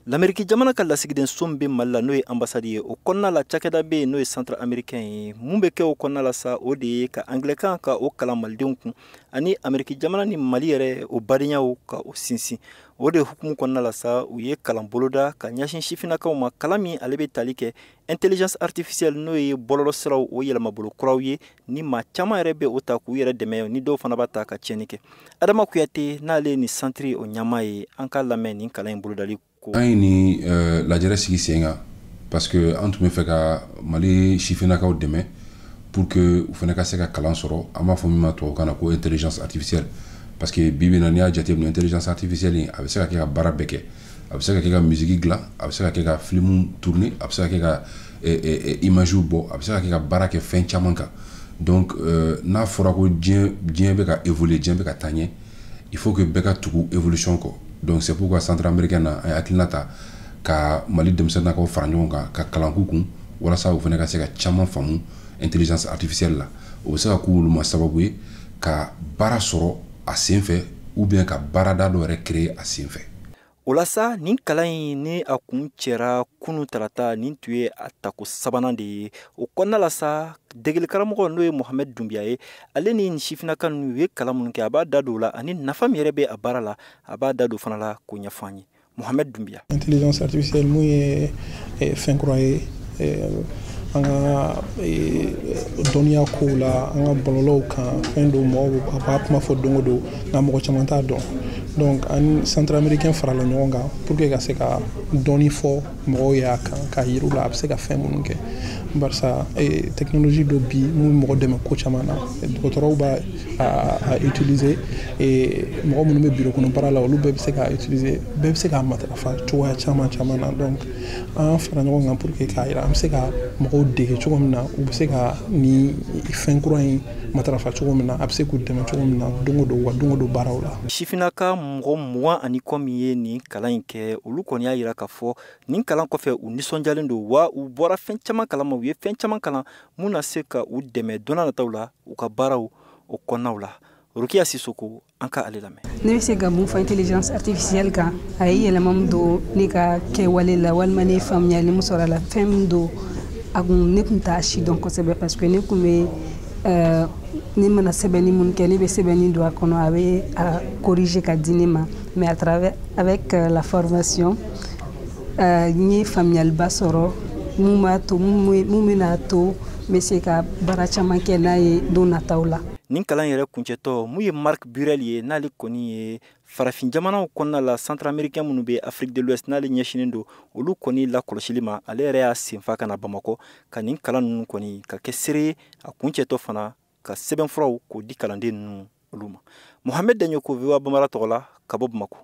Lamɛriki jamana ka lasigidenso bɛ Mali la, n'o ye ambassade ye, o kɔnɔna la, cakɛda bɛ yen, n'o ye centre américain ye. Mun bɛ kɛ o kɔnɔna la sa? O de ye ka anglais-kan ka o kalan malidenw kun, ani Ameriki jamana ni Mali yɛrɛ o badenyaw ka o sinsin. O de hukumu kɔnɔna la sa, u ye kalan boloda ka ɲɛsin sifinnakaw ma, kalan min ale bɛ tali kɛ intelligence artificielle, n'o ye bɔlɔlɔsiraw o yɛlɛmabolo kuraw ye, ni maa caman yɛrɛ bɛ o ta k'u yɛrɛ dɛmɛ, ni dɔw fana b'a ta ka tiɲɛni kɛ. Adama Kuyate, n'ale ye nin centre o ɲɛmaa ye, an k'a lamɛn nin kalan in bolodali ko. An ye nin lajɛrɛ sigi sen kan parce que an tun bɛ fɛ ka Mali sifinnakaw dɛmɛ pour que u fana ka se ka kalan sɔrɔ, an b'a fɔ min ma tubabukan na ko intelligence artificielle. Parce que bi bi in na, n'i y'a jateminɛ, intelligence artificielle in, a bɛ se ka kɛ ka baara bɛɛ kɛ. A bɛ se ka kɛ ka musique dilan, a bɛ se ka kɛ ka film tourner, a bɛ se ka kɛ ka image bɔ, a bɛ se ka kɛ ka baara kɛ fɛn caman kan. Donc n'a fɔra ko diɲɛ bɛ ka évoluer, diɲɛ bɛ ka taa ɲɛ, il faut que bɛɛ ka tugu évolution kɔ. Donc c'est pourquoi centre américain na, an ye hakilina ta ka Mali denmisɛnninnakaw fara ɲɔgɔn kan ka kalan k'u kun, walasa u fana ka se ka caman faamu intelligence artificielle la. O bɛ se ka k'olu ma sababu ye ka baara sɔrɔ a sen fɛ, ou bien ka baarada dɔ yɛrɛ créer a sen fɛ. O la sa, nin kalan in ni a kun cɛra kunu tarata, nin tun ye a tako sabanan de ye. O kɔnɔna la sa, degeli karamɔgɔ, n'o ye Mohamɛd Dunbiya ye, ale ni nin sifinnaka ninnu, u ye kalan minnu kɛ, a b'a da don o la, ani nafa min yɛrɛ bɛ a baara la, a b'a da don fana la k'o ɲɛfɔ an ye. Mohamɛd Dunbiya. Intelligence artificielle, mun ye fɛn kura ye an ka dɔnniya kow la, an ka bɔlɔlɔw kan, fɛn don mɔgɔw a b'a kuma fɔ don o don, nka mɔgɔ caman t'a dɔn. Donc an centre américain farala ɲɔgɔn kan pour que ka se ka dɔɔni fɔ mɔgɔw y'a kan, k'a yir'u la a bɛ se ka fɛn minnu kɛ, barisa technologie dɔ bi mun bɛ mɔgɔ dɛmɛ ko caman na. Dɔgɔtɔrɔw b'a a utiliser, mɔgɔ minnu bɛ bureau kɔnɔ baara la, olu bɛɛ bɛ se k'a utiliser, bɛɛ bɛ se k'a matarafa cogoya caman caman na. Donc an fara ɲɔgɔn kan pour que k'a yira an bɛ se ka mɔgɔw dege cogo min na u bɛ se ka nin fɛn kura in matarafa cogo min na, a bɛ se k'u dɛmɛ cogo min na don o don u ka don o don baaraw la. Sifinnaka mɔgɔ 20 ani kɔ min ye nin kalan in kɛ, olu kɔni y'a yira k'a fɔ nin kalan kɔfɛ, u nisɔndiyalen don wa, u bɔra fɛn caman kalama, u ye fɛn caman kalan mun na se ka u dɛmɛ don nataw la u ka baaraw o kɔnɔnaw la. Rukiya Sisoko, an ka ale lamɛn. Ne bɛ se ka mun fɔ intelligence artificielle kan? A ye yɛlɛma min don ne ka kɛwale la, walima ne ye faamuyali min sɔrɔ a la, fɛn min don, a kun ne kun t'a si dɔn kosɛbɛ, parce que ne kun bɛ ne mana sɛbɛnni minnu kɛ, ne bɛ sɛbɛnni don a kɔnɔ, a bɛ a corriger ka di ne ma. Mais à travers avec la formation, n ye faamuyaliba sɔrɔ mun b'a to mun bɛna to n bɛ se ka baara caman kɛ n'a ye don nataw la. Nin kalan yɛrɛ kuncɛtɔ, mun ye Marc Burel ye, n'ale kɔni ye farafin jamanaw kɔnɔna la, centre américain minnu bɛ Afrique de l'Ouest, n'ale ɲɛsinnen don olu kɔni lakɔlɔsili ma, ale yɛrɛ y'a senfa ka na Bamakɔ ka nin kalan ninnu kɔni ka kɛ seere ye. A kuncɛtɔ fana, ka sɛbɛnfuraw k'o di kalanden ninnu olu ma. Mohamed Daɲoko, VOA Bambara tɔgɔ la, ka bɔ Bamakɔ.